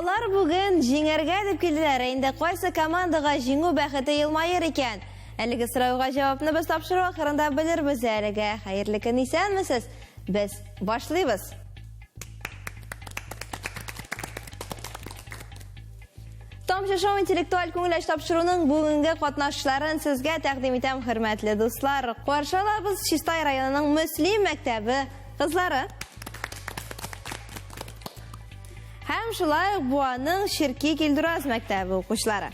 Алар бүген җиңәргә дип килделәр. Ә инде кайсы командага җиңү бәхете елмаер икән? Әлеге сорауга җавапны без тапшыру ахырында белербез. Әлегә хәерле көн, исәнмесез. Без башлыйбыз. Тамчы шоу интеллектуаль күңел ач тапшыруның бүгенге катнашчыларын сезгә тәкъдим итәм, хөрмәтле дуслар. Каршы алабыз Чистай районының Мөслим мәктәбе кызлары. Һәм шулай ук Буаның Ширки Килдураз мәктәбе укучылары.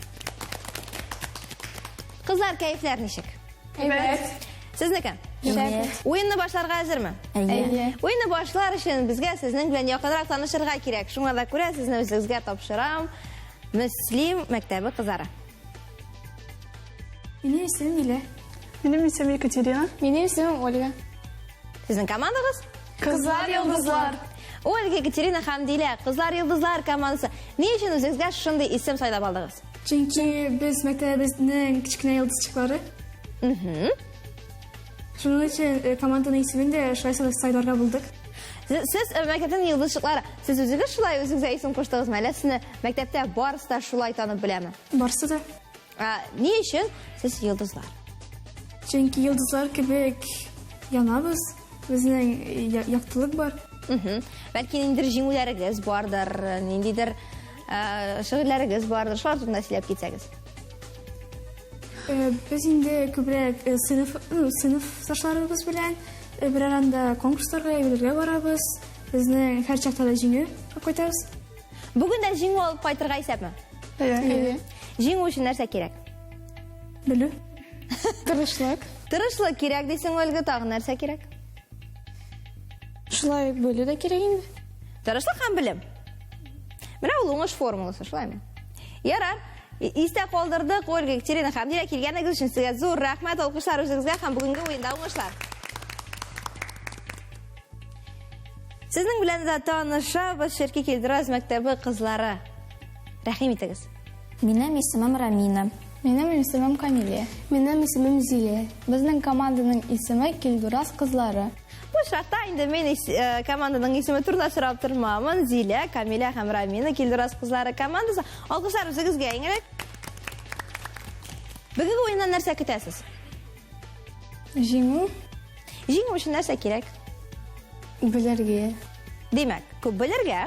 Кызлар, кәефләр ничек? Әйбәт. Сезнеке? Шәп. Уенны башларга әзерме? Әйе. Уенны башлар өчен безгә сезнең белән якынрак танышырга кирәк. Шуңа да күрә сезне үзегезгә тапшырам. Мөслим мәктәбе кызлары. Минем исемем Дилә. Минем исемем Екатерина. Минем исемем Ольга. Сезнең командагыз? Кызлар йолдызлар. Ольга, Екатерина һәм Дилә, Кызлар йолдызлар командасы. Ни өчен үзегезгә шундый исем сайлап алдыгыз? Чөнки без мәктәбебезнең кечкенә йолдызчыклары. Шуның өчен э, команданың исемен дә шулай сайларга булдык. Сез э, мәктәпнең йолдызчыклары. Сез үзегез шулай үзегезгә исем куштыгызмы? Әллә сезне мәктәптә барысы да шулай танып беләме? Барысы да. Ә, ни өчен сез йолдызлар? Чөнки йолдызлар кебек янабыз. Безнең э, яктылык бар. Бәлки ниндидер җиңүләрегез бардыр, ниндидер э, шөгыльләрегез бардыр. Шулар турында сөйләп китсәгез. Э, без инде күбрәк э, сыйныф, ну, сыйныфташларыбыз белән э, берәр анда конкурсларга, әйберләргә барабыз. Безнең һәр чакта да җиңү алып кайтабыз. Бүген дә җиңү алып кайтырга исәпме? Әйе. Җиңү өчен нәрсә кирәк? Белү. Тырышлык. Тырышлык кирәк дисең, Ольга, тагын нәрсә кирәк? Шулай ук белү дә кирәк инде. Тырышлык һәм белем. Менә ул уңыш формуласы, шулаймы? Ярар. Истә калдырдык, Ольга, Екатерина һәм Дилә, килгәнегез өчен сезгә зур рәхмәт, алкышлар үзегезгә һәм бүгенге уенда уңышлар. Сезнең белән дә танышабыз, Шерки Килдураз мәктәбе кызлары. Рәхим итегез. Минем исемем Рамина. Минем исемем Камилия. Минем исемем Зилия. Безнең команданың исеме Килдураз кызлары. Бу очракта инде мин э, команданың исеме турында сорап тормамын. Зилә, Камилә һәм Рамина Килдураз кызлары командасы. Алкышлар үзегезгә иң элек. Бүгенге уеннан нәрсә көтәсез? Җиңү. Җиңү өчен нәрсә кирәк? Белергә. Димәк, күп белергә.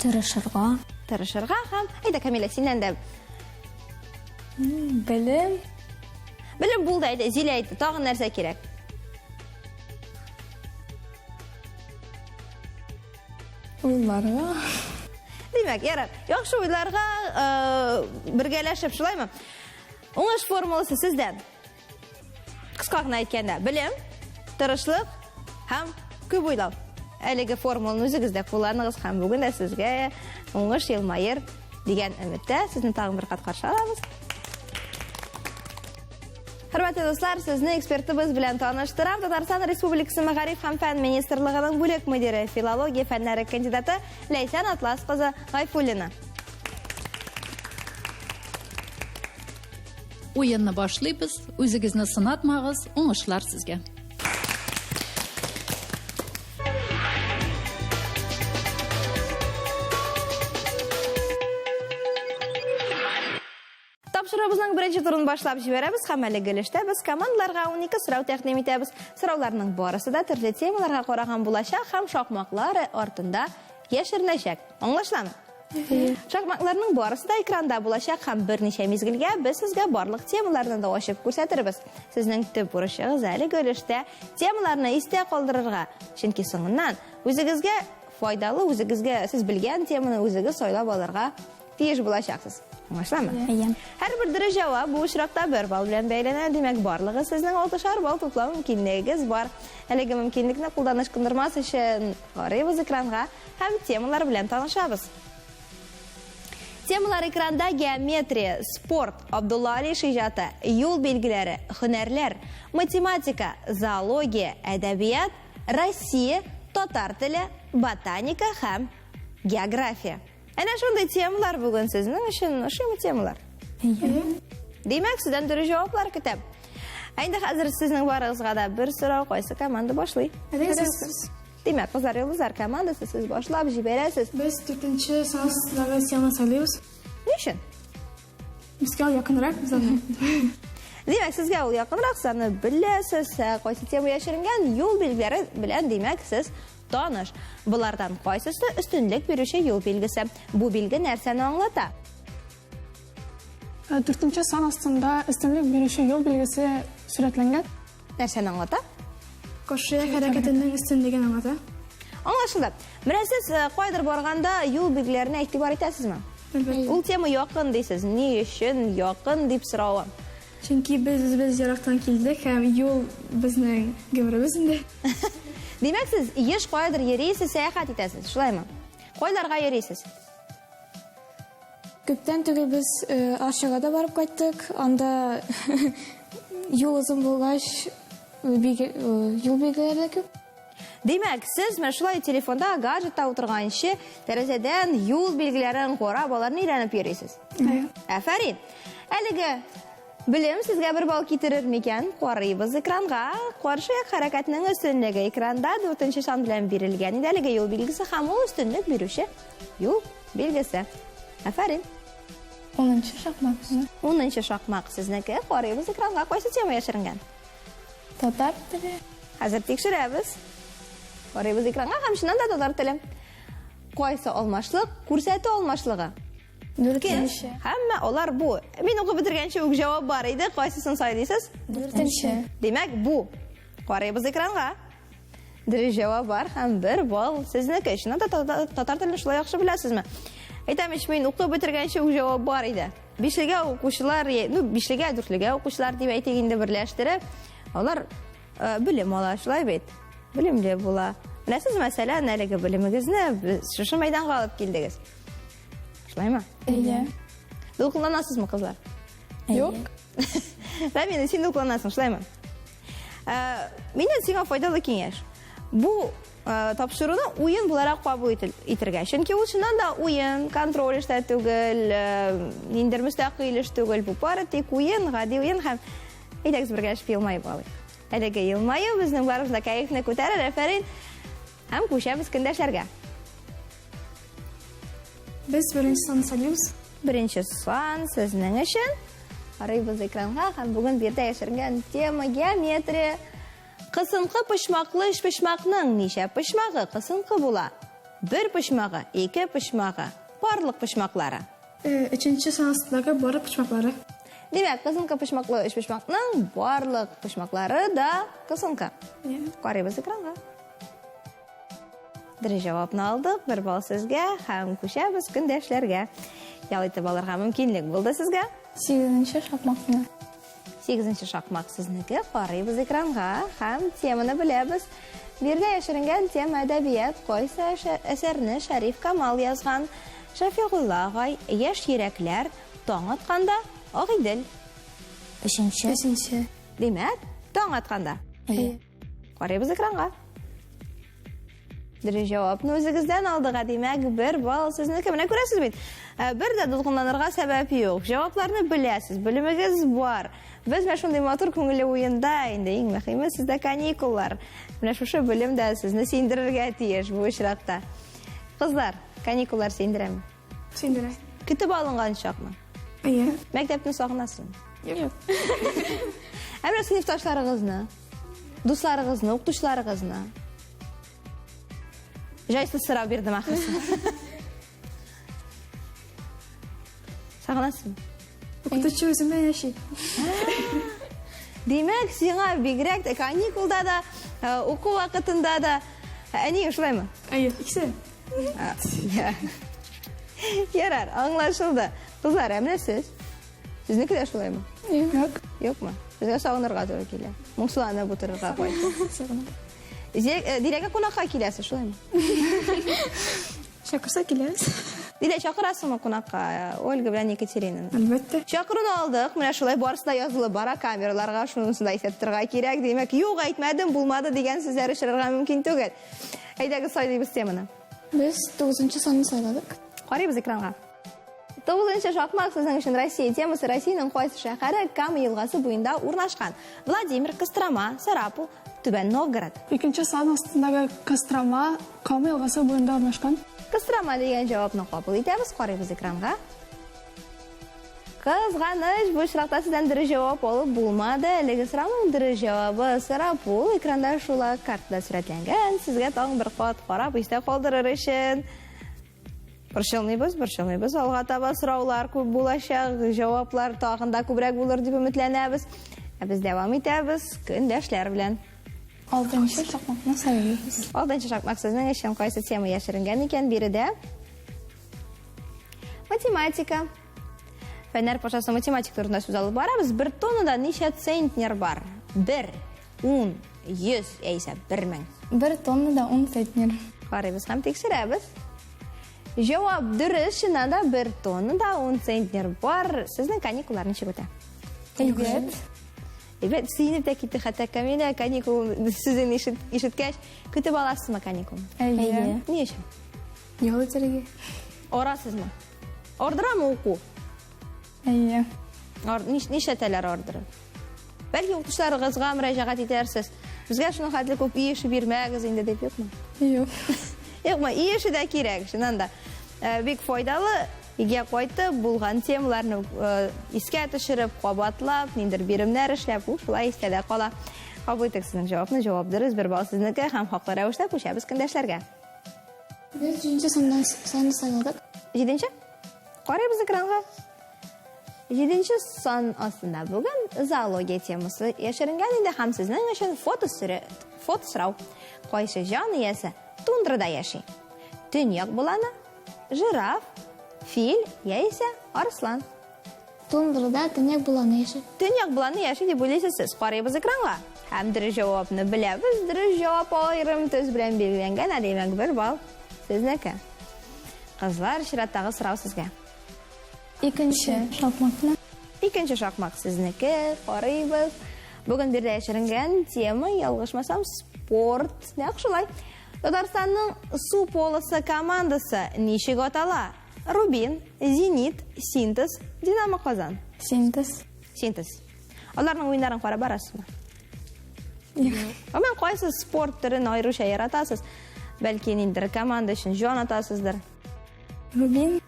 Тырышырга. Тырышырга һәм, әйдә, Камилә, синнән дә. Белем. Белем булды, әйдә, Зилә әйтте. Тагын нәрсә кирәк? Уйларга. Димәк, ярар. Яхшы уйларга э, бергәләшеп, шулаймы? Уңыш формуласы сездән. Кыска гына әйткәндә, белем, тырышлык һәм күп уйлау. Әлеге формуланы үзегез дә кулланыгыз һәм бүген дә сезгә уңыш елмаер дигән өметтә сезне тагын бер кат каршы алабыз. Хөрмәтле дуслар, сезне экспертыбыз белән таныштырам. Татарстан Республикасы Мәгариф һәм фән министрлыгының бүлек мөдире, филология фәннәре кандидаты Ләйсән Атлас кызы Гайфуллина. Уенны башлыйбыз. Үзегезне сынатмагыз. Уңышлар сезгә. Тапшыруыбызның беренче турын башлап җибәрәбез һәм әлеге өлештә без командаларга 12 сорау тәкъдим итәбез. Сорауларның барысы да төрле темаларга караган булачак һәм шакмаклар артында яшеренәчәк. Аңлашыламы? Шакмакларның барысы да экранда булачак һәм берничә мизгелгә без сезгә барлык темаларны да ачып күрсәтербез. Сезнең төп бурычыгыз әлеге өлештә темаларны истә калдырырга, чөнки соңыннан үзегезгә файдалы, үзегезгә сез белгән теманы үзегез сайлап алырга тиеш булачаксыз. Аңлашыламы? Әйе. Һәрбер дөрес җавап бу очракта бер балл белән бәйләнә, димәк, барлыгы сезнең алтышар балл туплау мөмкинлегегез бар. Әлеге мөмкинлекне кулдан ычкындырмас өчен карыйбыз экранга һәм темалар белән танышабыз. Темалар экранда геометрия, спорт, Абдулла Алиш иҗаты, юл билгеләре, һөнәрләр, математика, зоология, әдәбият, Россия, татар теле, ботаника һәм география. Әнә шундый темалар бүген сезнең өчен ошыймы темалар? Димәк, сездән дөрес җаваплар көтәм. Ә инде хәзер сезнең барыгызга да бер сорау, кайсы команда башлый? Әйдәгез сез. Димәк, Кызлар йолдызлар командасы сез башлап җибәрәсез. Без дүртенче сансыздагы теманы сайлыйбыз. Ни өчен? Безгә ул якынрак, без аны. Димәк, сезгә ул якынрак, сез аны беләсез, ә кайсы тема яшеренгән, юл билгеләре белән, димәк, сез таныш. Болардан кайсысы өстенлек бирүче юл билгесе? Бу билге нәрсәне аңлата? Э, дүртенче сан астында өстенлек бирүче юл билгесе сурәтләнгән. Нәрсәне аңлата? Каршы як хәрәкәтенең өстенлеген аңлата. Аңлашылды. Менә сез э, кайдыр барганда юл билгеләренә игътибар итәсезме? Әлбәттә. Ул тема якын дисез. Ни өчен якын дип соравы. Чөнки без үзебез ерактан килдек һәм юл безнең гомеребез инде. Димәк, сез еш каядыр йөрисез, сәяхәт итәсез, шулаймы? Кайларга йөрисез? Күптән түгел без э, Арчага да барып кайттык. Анда юл озын булгач, э, э, юл билгеләре дә күп. Димәк, сез менә шулай телефонда, гаджетта утырганчы, тәрәзәдән юл билгеләрен карап, аларны өйрәнеп йөрисез. Афәрин. Әлеге белем сезгә бер балл китерер микән? Карыйбыз экранга. Каршы як хәрәкәтнең өстенлеге экранда дүртенче сан белән бирелгән иде әлеге юл билгесе һәм ул өстенлек бирүче юл билгесе. Афәрин. Унынчы шакмак безнең. Унынчы шакмак сезнеке. Карыйбыз экранга. Кайсы тема яшеренгән? Татар теле. Хәзер тикшерәбез. Карыйбыз экранга һәм чыннан да татар теле. Кайсы алмашлык? Күрсәтү алмашлыгы. Дүртенче. Һәммә алар бу. Мин укып бетергәнче үк җавап бар иде. Кайсысын сайлыйсыз? Дүртенче. Димәк, бу. Карыйбыз экранга. Дөрес җавап бар һәм бер балл сезнеке. Чыннан да татар телен шулай яхшы беләсезме? Әйтәм ич, мин укып бетергәнче үк җавап бар иде. Бишлегә укучылар, ну, бишлегә, дүртлегә укучылар дип әйтик инде берләштереп, алар э, белем ала, шулай бит? Белемле була. Менә сез, мәсәлән, әлеге белемегезне без шушы мәйданга алып килдегез. Шулаймы? Әйе. Дулкынланасызмы, кызлар? Юк. Рамина, син дулкынланасың, шулаймы? Ә, миннән сиңа файдалы киңәш. Бу ә, тапшыруны уен буларак кабул итергә. Чөнки ул чыннан да уен, контроль эш тә түгел, ә, ниндидер мөстәкыйль эш түгел. Бу бары тик уен, гади уен һәм әйдәгез бергәләшеп елмаеп алыйк. Әлеге елмаю безнең барыбызның да кәефне күтәрер, афәрин. Һәм күчәбез көндәшләргә. Без беренче санны сайлыйбыз. Беренче сан сезнең өчен. Карыйбыз экранга һәм бүген биредә яшеренгән тема геометрия. Кысынкы почмаклы өчпочмакның ничә почмагы кысынкы була? Бер почмагы, ике почмагы, барлык почмаклары. Э, өченче сан астындагы барлык почмаклары. Димәк, кысынкы почмаклы өчпочмакның барлык почмаклары да кысынкы. Карыйбыз экранга. Дөрес җавапны алдык, бер балл сезгә һәм күчәбез көндәшләргә. Ял итеп алырга мөмкинлек булды сезгә. Сигезенче шакмакны. Сигезенче шакмак сезнеке. Карыйбыз экранга һәм теманы беләбез. Биредә яшеренгән тема әдәбият. Кайсы әсәрне Шәриф Камал язган? Шәфигулла агай, Яшь йөрәкләр, Таң атканда, Агыйдел. Өченче. Өченче. Димәк, таң атканда. Әйе. Карыйбыз экранга. Дөрес җавапны үзегездән алдык, ә димәк, бер балл сезнеке. Менә күрәсез бит, э, бер дә дулкынланырга сәбәп юк. Җавапларны беләсез, белемегез бар. Без менә шундый матур күңелле уенда инде иң мөһиме сездә каникуллар. Менә шушы белем дә сезне сөендерергә тиеш бу очракта. Кызлар, каникуллар сөендерәме? Сөендерә. Көтеп алынган чакмы? Әйе. Мәктәпне сагынасызмы? Юк. Ә менә сыйныфташларыгызны, дусларыгызны, укытучыларыгызны? Җайсыз сорау бирдем ахрысы. Сагынасызмы? Укытучы үзем белән яши. Димәк, сиңа бигрәк тә каникулда да, э, уку вакытында да. Әни, шулаймы? Әйе, икесе. Ярар, аңлашылды. Кызлар, ә менә сез? Сезнеке дә шулаймы? Юк. Юкмы? Сезгә сагынырга туры килә. Моңсуланып утырырга кайта. Э, Диләгә кунакка киләсез, шулаймы? Чакырса киләбез. Дилә, чакырасыңмы кунакка э, Ольга белән Екатеринаны? Әлбәттә. Чакыруны алдык. Менә шулай барысы да язылып бара камераларга, шунысын да әйтеп торырга кирәк. Димәк, юк, әйтмәдем, булмады дигән сүзләр очрарга мөмкин түгел. Әйдәгез сайлыйбыз теманы. Без 9 санны сайладык. Карыйбыз экранга. Тугызынчы шакмак сезнең өчен Россия темасы. Россиянең кайсы шәһәре Кама елгасы буенда урнашкан? Владимир, Кострома, Сарапул, Түбән Новгород. Икенче сан астындагы Кострома Кама елгасы буенда урнашкан. Кострома дигән җавапны кабул итәбез, карыйбыз экранга. Кызганыч, бу очракта сездән дөрес җавап алып булмады. Әлеге сорауның дөрес җавабы Сарапул. Экранда шулай картада сурәтләнгән. Сезгә тагын бер кат карап истә калдырыр өчен. Борчылмыйбыз, борчылмыйбыз. Алга таба сораулар күп булачак, җаваплар тагын да күбрәк булыр дип өметләнәбез. Ә без дәвам итәбез көндәшләр белән. Алтынчы шакмакны сайлыйбыз. Алтынчы шакмак сезнең өчен кайсы тема яшеренгән икән биредә? Математика. Фәннәр пашасы математик турында сүз алып барабыз. Бер тоннада ничә центнер бар? Бер, ун, йөз, яисә бер мең. Бер тоннада ун центнер. Карыйбыз һәм тикшерәбез. Җавап дөрес, чыннан да бер тоннада ун центнер бар. Сезнең каникуллар ничек үтә? Әйбәт. Әйбәт, сөенеп тә китте хәтта Камилә каникул сүзен ишеткәч. Көтеп аласызмы каникулны? Әйе. Ни өчен? Ял итәргә. Арасызмы? Ардырамы уку? Әйе. Нишләтәләр ардырып? Бәлки укытучыларыгызга мөрәҗәгать итәрсез. Безгә шуның хәтле күп өй эше бирмәгез инде дип, юкмы? Юк. Юкмы? Өй эше дә кирәк, чыннан да. Бик файдалы өйгә кайтып, булган темаларны искә төшереп, кабатлап, ниндидер биремнәр эшләп, ул шулай истә дә кала. Кабул итик сезнең җавапны. Җавап дөрес, бер балл сезнеке һәм хаклы рәвештә күчәбез көндәшләргә. Без җиденче саннан санны сайладык. Җиденче? Карыйбыз экранга. Җиденче сан астында бүген зоология темасы яшеренгән инде һәм сезнең өчен фотосурәт, фотосорау. Кайсы җан иясе тундрада яши? Төньяк боланы, жираф, фил яисә арыслан. Тундрада төньяк боланы яши. Төньяк боланы яши дип уйлыйсыз сез. Карыйбыз экранга. Һәм дөрес җавапны беләбез. Дөрес җавап аерым төс белән билгеләнгән, ә димәк бер балл сезнеке. Кызлар, чираттагы сорау сезгә. Икенче шакмакны. Икенче шакмак сезнеке. Карыйбыз. Бүген биредә яшеренгән тема, ялгышмасам, спорт. Нәкъ шулай. Татарстанның су полосы командасы ничек атала? Рубин, Зенит, Синтез, Динамо Казан. Синтез. Синтез. Аларның уеннарын карап барасызмы? Юк. Гомумән, кайсы спорт төрен аеруча яратасыз? Бәлки ниндидер команда өчен җан атасыздыр? Рубин.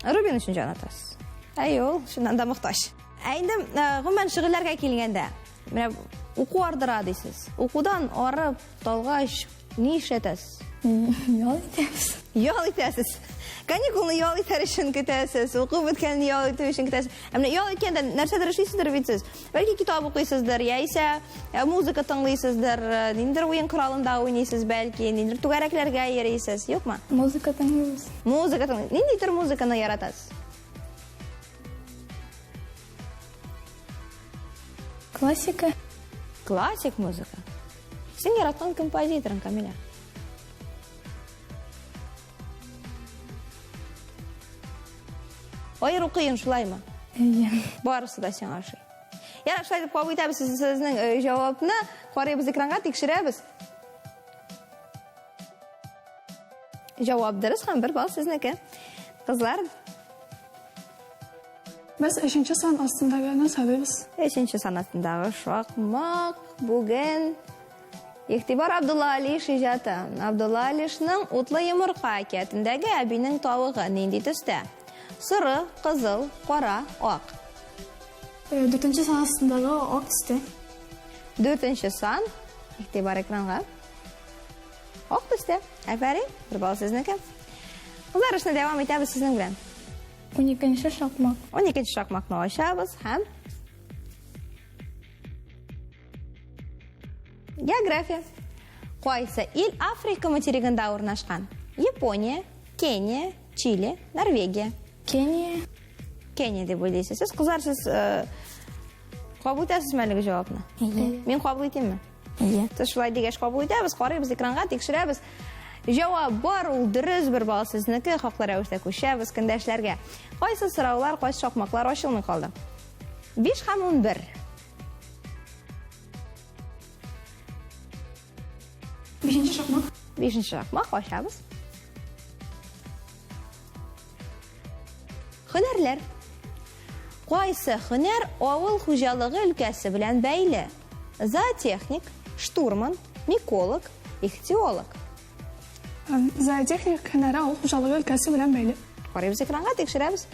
Рубин өчен җан атасыз. Әй, ул чыннан да мохтаҗ. Ә инде э, гомумән шөгыльләргә килгәндә, менә уку ардыра дисез. Укудан арып, талгач, Ни эшләтәсез? Ял итәбез. Ял итәсез. Каникулны ял итәр өчен көтәсез, уку беткәнне ял итү өчен көтәсез. Ә менә ял иткәндә нәрсәдер эшлисездер бит сез. Бәлки китап укыйсыздыр, яисә э, музыка тыңлыйсыздыр, э, ниндидер уен коралында уйныйсыз, бәлки ниндидер түгәрәкләргә йөрисез, юкмы? Музыка тыңлыйбыз. Музыка тыңлый. Нинди төр музыканы яратасыз? Классика. Классик музыка. Син яраткан композиторың, Камилә? Аеру кыен шулаймы? Әйе. Барысы да сиңа ошый. Ярар, шулай дип кабул итәбез сезнең э, җавапны. Карыйбыз экранга, тикшерәбез. Җавап дөрес һәм бер балл сезнеке. Кызлар, Без өченче сан астындагыны сайлыйбыз. Өченче сан астындагы шакмак бүген Игътибар Абдулла Алиш иҗаты. Абдулла Алишның Утлы йомырка әкиятендәге әбинең тавыгы нинди төстә? Соры, кызыл, кара, ак. Э, дүртенче сан астындагы ак төстә. Дүртенче сан. Игътибар экранга. Ак төстә. Афәрин, бер балл сезнеке. Кызлар, эшне дәвам итәбез сезнең белән. Уникенче шакмак. Уникенче шакмакны ачабыз һәм География. Кайсы ил Африка материгында урнашкан? Япония, Кения, Чили, Норвегия. Кения. Кения дип уйлыйсыз. Сез кызлар, сез э, кабул итәсезме әлеге җавапны? Әйе. Мин кабул итимме? Әйе. Сез шулай дигәч кабул итәбез, карыйбыз экранга, тикшерәбез. Җавап бар, ул дөрес, бер балл сезнеке, хаклы рәвештә күчәбез көндәшләргә. Кайсы сораулар, кайсы шакмаклар ачылмый калды? 5 һәм 11. Бишенче шакмак. Бишенче шакмак ачабыз. Һөнәр Һөнәрләр. Кайсы һөнәр авыл хуҗалыгы өлкәсе белән бәйле? Зоотехник, штурман, миколог, ихтиолог. Зоотехник һөнәре авыл хуҗалыгы өлкәсе белән бәйле. Карыйбыз экранга, тикшерәбез.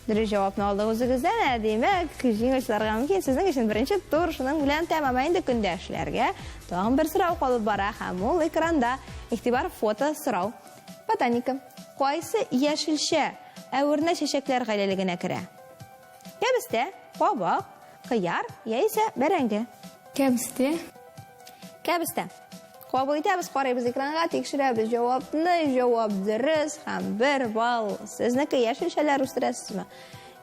Дөрес җавапны алдык үзегездән, ә димәк, җиңел чыгарга мөмкин. Сезнең өчен беренче тур шуның белән тәмам. Ә инде көндәшләргә тагын бер сорау калып бара һәм ул экранда. Игътибар, фото, сорау. Ботаника. Кайсы яшелчә әвернә чәчәкләр гаиләлегенә керә? Кәбестә, кабак, кыяр яисә бәрәңге. Кәбестә. Кәбестә. Кабул итәбез, карыйбыз экранга, тикшерәбез җавапны, җавап дөрес һәм бер балл. Сезнеке яшелчәләр үстерәсезме?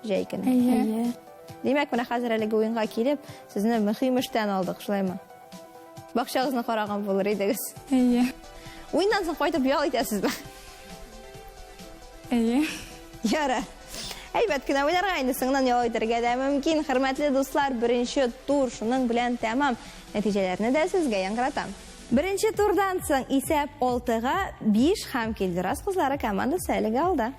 Җәй көне. Әйе. Димәк, менә хәзер әлеге уенга килеп, сезне мөһим эштән алдык, шулаймы? Бакчагызны караган булыр идегез. Әйе. Уеннан соң кайтып ял итәсезме? Әйе. Ярар. Әйбәт кенә уйнарга инде соңыннан ял итәргә дә мөмкин. Хөрмәтле дуслар, беренче тур шуның белән тәмам. Нәтиҗәләрне дә сезгә яңгыратам. Беренче турдан соң исәп 6-га 5 һәм Килдерас кызлары командасы әлегә алда.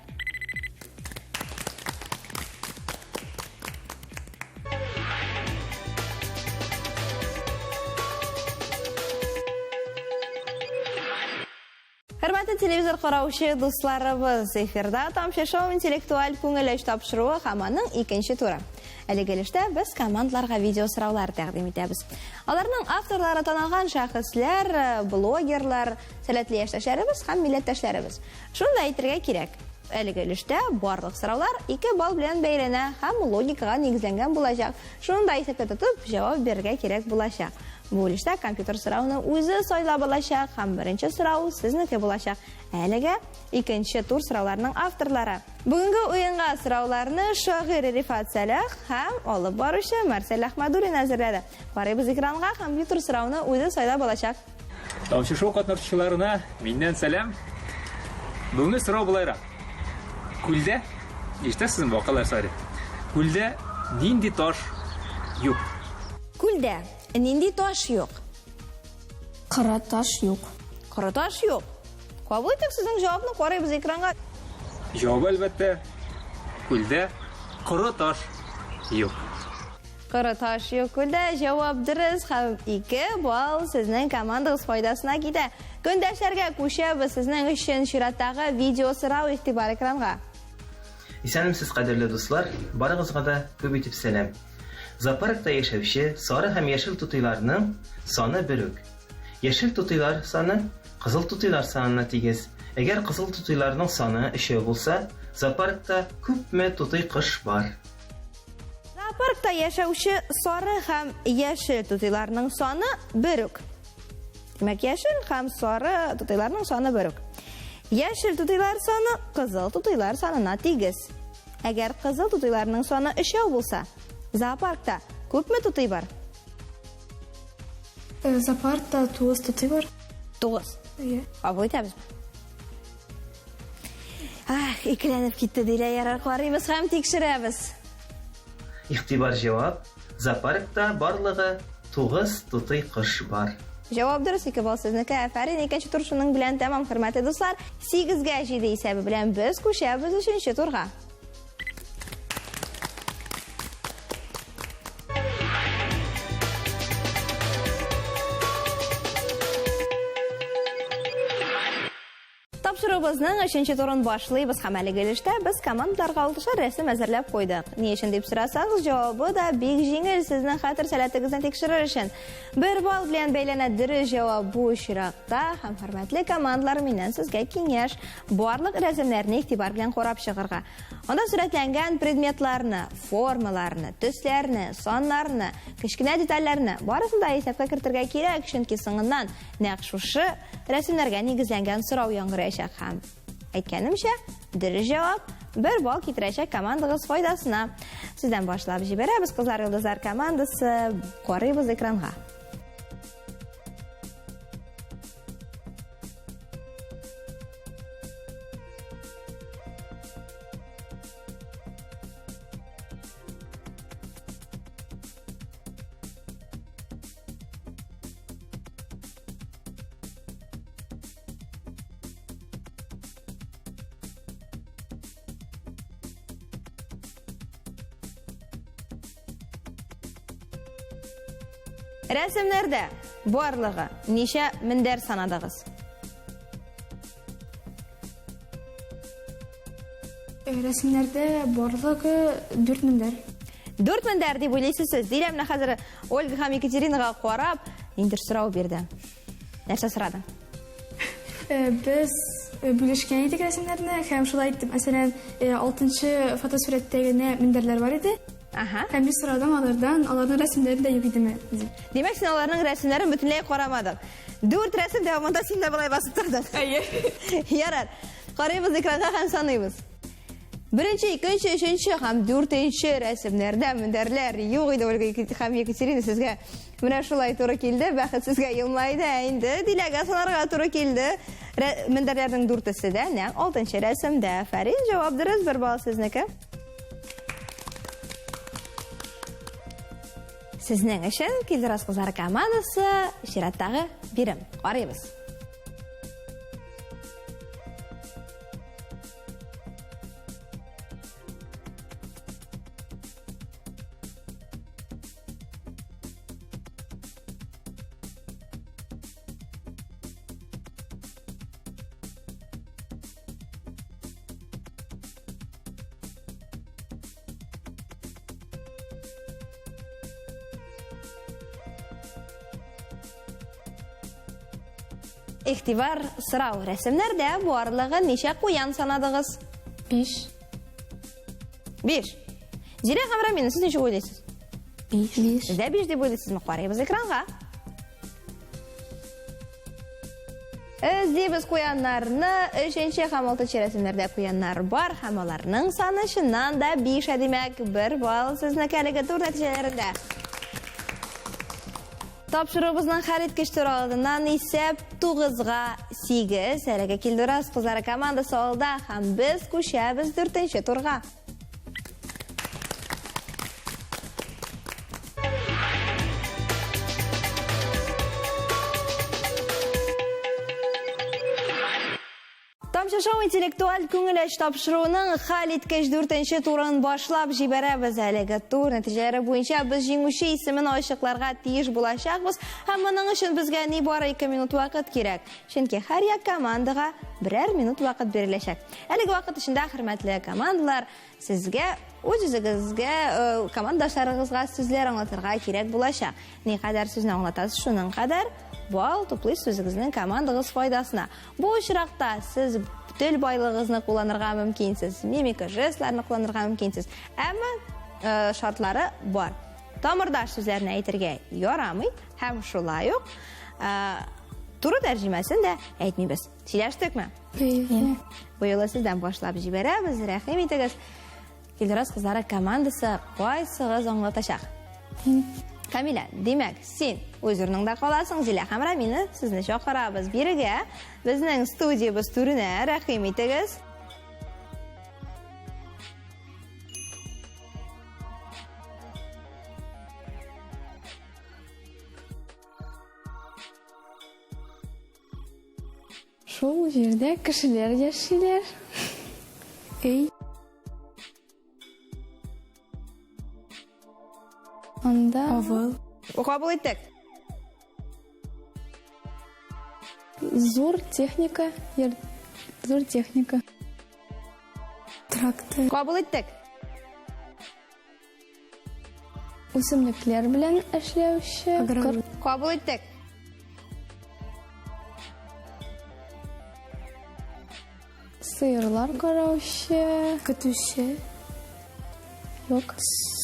Хөрмәтле телевизор караучы дусларыбыз, эфирда Тамчы шоу интеллектуаль күңел ачу тапшыруы һәм аның икенче туры. Әлеге өлештә без командаларга видео сораулар тәкъдим итәбез. Аларның авторлары танылган шәхесләр, блогерлар, сәләтле яшьтәшләребез һәм милләттәшләребез. Шуны да әйтергә кирәк, әлеге өлештә барлык сораулар 2 балл белән бәйләнә һәм логикага нигезләнгән булачак. Шуны да исәптә тотып, җавап бирергә кирәк булачак. Бу өлештә компьютер сорауны үзе сайлап алачак һәм беренче сорау сезнеке булачак. Әлегә икенче тур сорауларының авторлары. Бүгенге уенга сорауларны шагыйрь Рифат Сәлах һәм алып баручы Марсель Әхмәдуллин әзерләде. Карыйбыз экранга, компьютер сорауны үзе сайлап алачак. Тамчы шоу катнашучыларына миннән сәлам. Бүгенге сорау болайрак. Күлдә, ишетәсезме, бакалар сари? Күлдә нинди таш юк? Күлдә нинди таш юк? Кара таш юк. Кара таш юк. Кабул итик сезнең җавапны, карыйбыз экранга. Җавабы, әлбәттә, күлдә коры таш юк. Коры таш юк күлдә, җавап дөрес һәм 2 балл сезнең командагыз файдасына китә. Көндәшләргә күчәбез, сезнең өчен чираттагы видео сорау, игътибар экранга. Исәнмесез, кадерле дуслар, барыгызга да күп итеп сәлам. Зоопаркта яшәүче сары һәм яшел тутыйларның саны бер үк. Яшел тутыйлар саны кызыл тутыйлар санына тигез. Әгәр кызыл тутыйларның саны өчәү булса, зоопаркта күпме тутый кош бар? Зоопаркта яшәүче сары һәм яшел тутыйларның саны бер үк. Димәк, яшел һәм сары тутыйларның саны бер үк. Яшел тутыйлар саны кызыл тутыйлар санына тигез. Әгәр кызыл тутыйларның саны өчәү булса, зоопаркта күпме тутый бар? Зоопаркта 9 тутый бар. 9. Әйе. Кабул итәбезме? Ах, икеләнеп китте Дилә, ярар, карыйбыз һәм тикшерәбез. Игътибар җавап, зоопаркта барлыгы 9 тутый кош бар. Җавап дөрес, 2 балл сезнеке. Афәрин, икенче тур шуның белән тәмам, хөрмәтле дуслар. 8-гә 7 исәбе белән без күчәбез өченче турга. Тапшыруыбызның өченче турын башлыйбыз һәм әлеге өлештә без командаларга алтышар рәсем әзерләп куйдык. Ни өчен дип сорасагыз, җавабы да бик җиңел, сезнең хәтер сәләтегезне тикшерер өчен. Бер балл белән бәйләнә дөрес җавап бу очракта һәм хөрмәтле командалар, миннән сезгә киңәш, барлык рәсемнәрне игътибар белән карап чыгарга. Анда сурәтләнгән предметларны, формаларны, төсләрне, саннарны, кечкенә детальләрне барысын да исәпкә кертергә кирәк, чөнки соңыннан нәкъ шушы рәсемнәргә нигезләнгән сорау яңгыраячак һәм, әйткәнемчә, дөрес җавап бер балл китерәчәк командагыз файдасына. Сездән башлап җибәрәбез, Кызлар Йолдызлар командасы, карыйбыз экранга. Рәсемнәрдә барлыгы ничә мендәр санадыгыз? Рәсемнәрдә барлыгы 4 мендәр. 4 мендәр дип уйлыйсыз сез. Дилә менә хәзер Ольга һәм Екатеринага карап, ниндидер сорау бирде. Нәрсә сорадың? Без бүлешкән идек рәсемнәрне һәм шулай итеп, мәсәлән, 6нчы фотосурәттә генә мендәрләр бар иде. Ага. Һәм мин сорадым алардан, аларның рәсемнәре дә юк идеме дип. Димәк, син аларның рәсемнәрен бөтенләй карамадың. Дүрт рәсем дәвамында син дә болай басып тордың. Әйе. Ярар. Карыйбыз экранга һәм саныйбыз. Беренче, икенче, өченче һәм дүртенче рәсемнәрдә мендәрләр юк иде, Ольга һәм Екатерина сезгә менә шулай туры килде. Бәхет сезгә елмайды. Ә инде Диләгә санарга туры килде. Мендәрләрнең дүртесе дә нәкъ алтынчы рәсемдә. Фәрин, җавап дөрес, бер балл сезнеке. Сезнең өчен Килдерас кызлар командасы чираттагы бирем. Карыйбыз. Игътибар, сорау. Рәсемнәрдә барлыгы ничә куян санадыгыз? 5. 5. Зилә һәм Рамина, сез ничек уйлыйсыз? 5. Сез дә 5 дип уйлыйсызмы? Карыйбыз экранга. Эзлибез куяннарны. Өченче һәм алтынчы рәсемнәрдә куяннар бар һәм аларның саны чыннан да 5, ә димәк, бер балл сезнеке әлеге тур нәтиҗәләрендә. Тапшыруыбызның хәлиткеч туры алдыннан исәп 9-га 8. Әлеге Килдураз кызлары командасы алда һәм без күчәбез дүртенче турга. Тамчы шоу интеллектуаль күңел ач тапшыруының хәлиткеч дүртенче турын башлап җибәрәбез. Әлеге тур нәтиҗәләре буенча без җиңүче исемен ачыкларга тиеш булачакбыз һәм моның өчен безгә нибары 2 минут вакыт кирәк. Чөнки һәр як командага берәр минут вакыт биреләчәк. Әлеге вакыт эчендә, хөрмәтле командалар, сезгә үз-үзегезгә, командашларыгызга сүзләр аңлатырга кирәк булачак. Никадәр сүзне аңлатасыз, шуның кадәр балл туплыйсыз үзегезнең командагыз файдасына. Бу очракта сез тел байлыгыгызны кулланырга мөмкинсез, мимика, жестларны кулланырга мөмкинсез. Әмма шартлары бар. Тамырдаш сүзләрне әйтергә ярамый һәм шулай ук туры тәрҗемәсен дә әйтмибез. Сөйләштекме? Әйе. Бу юлы сездән башлап җибәрәбез. Рәхим итегез. Килдерас кызлары командасы кайсыгыз аңлатачак? Камилә, димәк, син үз урыныңда каласың, Зилә һәм Рамина сезне чакырабыз бирегә. Безнең студиябез түренә рәхим итегез. Шул җирдә кешеләр яшиләр. Өй. Анда Авыл. Кабул иттек. Зур техника, зур техника. Трактор. Кабул иттек. Үсемлекләр белән эшләүче Агроном. Кабул иттек. Сыерлар караучы. Көтүче. Юк.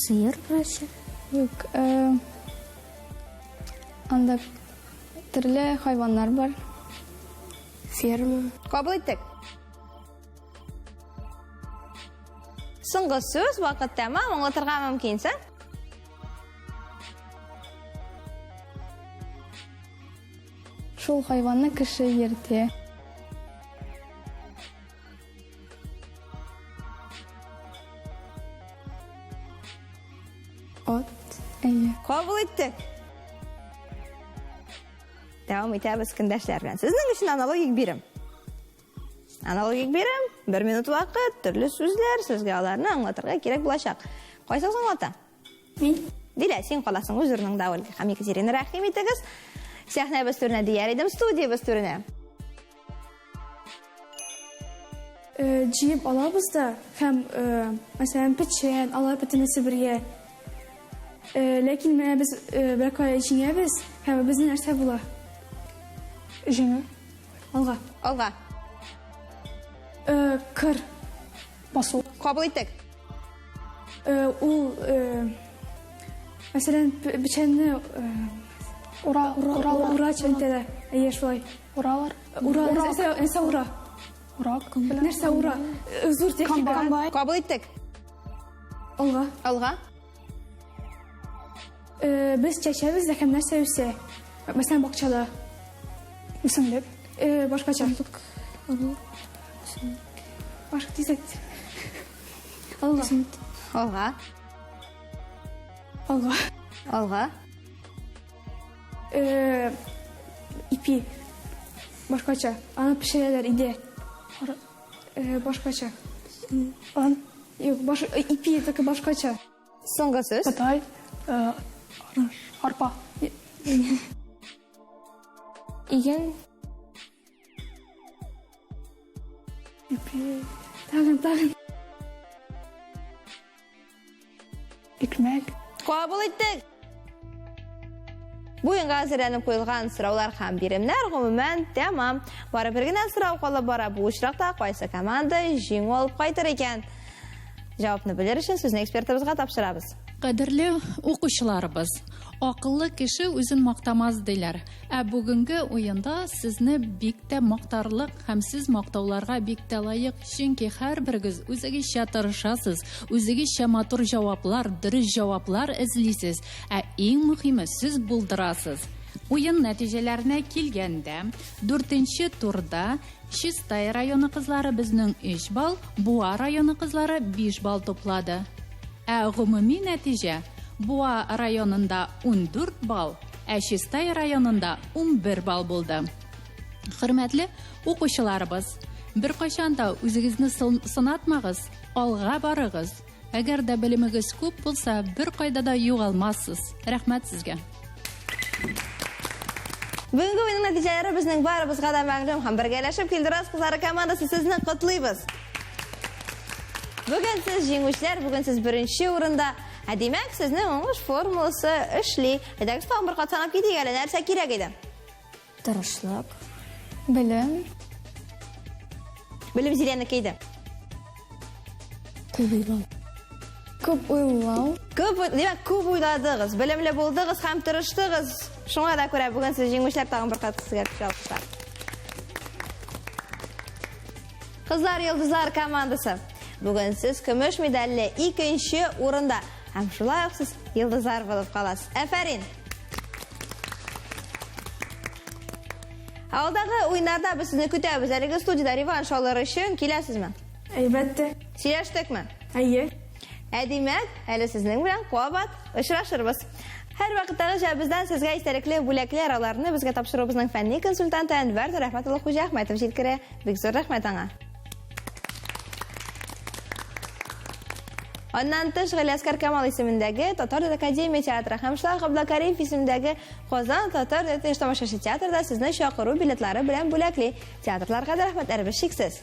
Сыер караучы. Юк. Анда төрле хайваннар бар. Ферма. Кабул иттек. Соңгы сүз, вакыт тәмам, аңлатырга мөмкинсең. Шул хайванны кеше йөртә. Ат. Әйе. Кабул иттек. Дәвам итәбез көндәшләр белән. Сезнең өчен аналогик бирем. Аналогик бирем, бер минут вакыт, төрле сүзләр, сезгә аларны аңлатырга кирәк булачак. Кайсыгыз аңлата? Мин. Дилә, син каласың үз урыныңда, Ольга һәм Екатерина, рәхим итегез. Сәхнәбез түренә дияр идем, студиябез түренә. Э, җыеп алабыз да һәм, э, мәсәлән, печән, алар бөтенесе бергә. Э, ләкин менә без беркая җиңәбез һәм безнең нәрсә була? Җиңү. Алга. Алга. Кыр. Басу. Кабул иттек. Ул, мәсәлән, печәнне Ура, ура, ура чәнтәләр. Әйе, шулай. Уралар. Ура, нәрсә, нәрсә ура? Урак. Нәрсә ура? Зур техника. Комбайн. Кабул иттек. Алга. Алга. Без чәчәбез дә һәм нәрсә үсә? Мәсәлән, бакчада. Үсемлек. Башкача. Башка тизрәк. Алга. Алга. Алга. Алга. Ипи. Башкача. Аны пешерәләр иде. Башкача. Он. Юк, баш, ипи только башкача. Соңгы сүз. Бодай. Арпа. Иген. Ипи. Тагын, тагын. Икмәк. Кабул иттек. Бу уенга әзерләнеп куелган сораулар һәм биремнәр гомумән тәмам. Бары бер генә сорау калып бара. Бу очракта кайсы команда җиңү алып кайтыр икән? Җавапны белер өчен сүзне экспертыбызга тапшырабыз. Кадерле укучыларыбыз, акыллы кеше үзен мактамаз диләр. Ә бүгенге уенда сезне бик тә мактарлык һәм сез мактауларга бик тә лаек, чөнки һәрберегез үзегезчә тырышасыз, үзегезчә матур җаваплар, дөрес җаваплар эзлисез, ә иң мөһиме, сез булдырасыз. Уен нәтиҗәләренә килгәндә, дүртенче турда Чистай районы кызлары безнең 3 балл, Буа районы кызлары 5 балл туплады. Ә гомуми нәтиҗә, Буа районында 14 балл, ә Чистай районында 11 балл булды. Хөрмәтле укучыларыбыз, беркайчан да үзегезне сынатмагыз, алга барыгыз. Әгәр дә белемегез күп булса, беркайда да югалмассыз. Рәхмәт сезгә. Бүгенге уенның нәтиҗәләре безнең барыбызга да мәгълүм һәм бергәләшеп Килдураз кызлары командасы сезне котлыйбыз. Бүген сез җиңүчеләр, бүген сез беренче урында. Ә димәк, сезнең уңыш формуласы эшли. Әйдәгез тагын бер кат санап китик әле, нәрсә кирәк иде? Тырышлык. Белем. Белем Зиләнеке иде. Күп уйлау. Күп уйлау. Күп, димәк, күп уйладыгыз, белемле булдыгыз һәм тырыштыгыз. Шуңа да күрә бүген сез җиңүчеләр тагын бер кат сезгә көч алкышлар. Кызлар йолдызлар командасы. Бүген сез көмеш медальле икенче урында. Һәм шулай ук сез йолдызлар булып каласыз. Әфәрин! Алдагы уеннарда без сезне көтәбез. Әлеге студиядә реванш алыр өчен киләсезме? Әлбәттә. Сөйләштекме? Әйе. Ә димәк, әле сезнең белән кабат очрашырбыз. Һәрвакыттагыча бездән сезгә истәлекле бүләкләр, аларны безгә тапшыруыбызның фәнни консультанты Әнвәр Рәхмәт улы Хуҗаәхмәтов җиткерә. Бик зур рәхмәт аңа. Аннан тыш Галиәскар Камал исемендәге Татар дәүләт академия театры һәм шулай ук Габдулла Кариев исемендәге Казан татар дәүләт тамашачы театры да сезне чакыру билетлары белән бүләкли. Театрларга да рәхмәтләребез чиксез.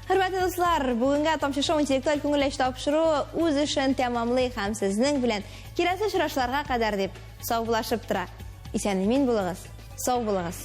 Хөрмәтле дуслар, бүгенге Тамчы шоу интеллектуаль күңел ачу тапшыруы үз эшен тәмамлый һәм сезнең белән киләсе очрашуларга кадәр дип саубуллашып тора. Исән-имин булыгыз, сау булыгыз.